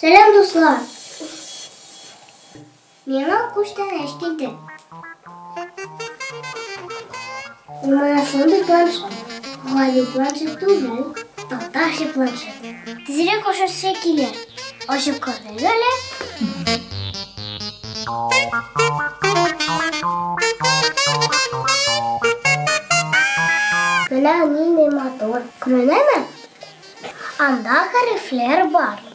Сәлам, дуслар! Миңа күчтәнәч килде. Ул менә шундый планшет. Гади планшет түгел, татарча планшет. Тизрәк ашасы килә. Ачып карыйк әле. Менә нинди матур. Күренәме? Анда хәрефләр бар.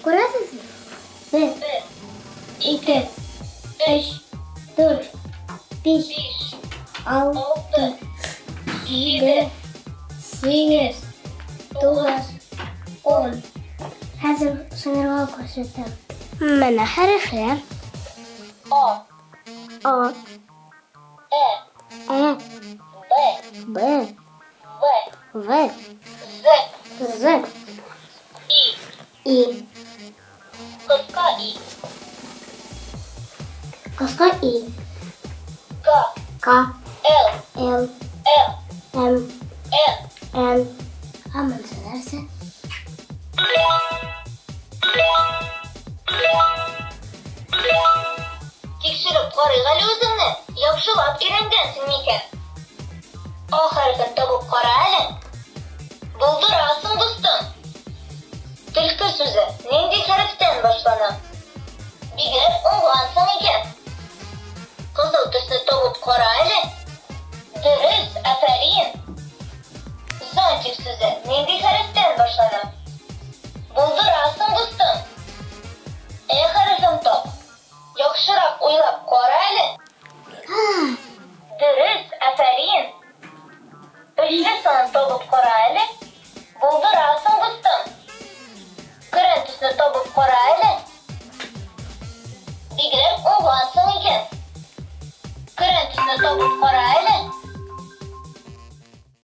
Күрәсезме? Бер, ике, өч, дүрт, биш, алты, җиде, сигез, тугыз, ун. Хәзер сыңарга күрсәтәм. Менә хәрефләр. А. А. Э. Э. Б. Б. В. В. З. З. И. И. Кыска И. Кыска И. К. К. Л. Л. М. М. Н. Н. Ә монысы нәрсә? Тикшереп карыйк әле үзеңне, яхшылап өйрәнгәнсең микән? А хәрефен табып кара әле. Булдырасың, дустым. Төлке сүзе нинди хәрефтән башлана? Бигрәк уңгансың икән. Кызыл төсне табып кара әле. Дөрес, афәрин. Зонтик сүзе нинди хәрефтән башлана? Булдырасың, дустым. Э хәрефен тап. Яхшырак уйлап кара әле. Дөрес, афәрин. Өчле санын табып кара әле. Булдырасың, дустым. Көрән төсне табып кара әле. Бигрәк уңгансың икән. Көрән төсне табып кара әле.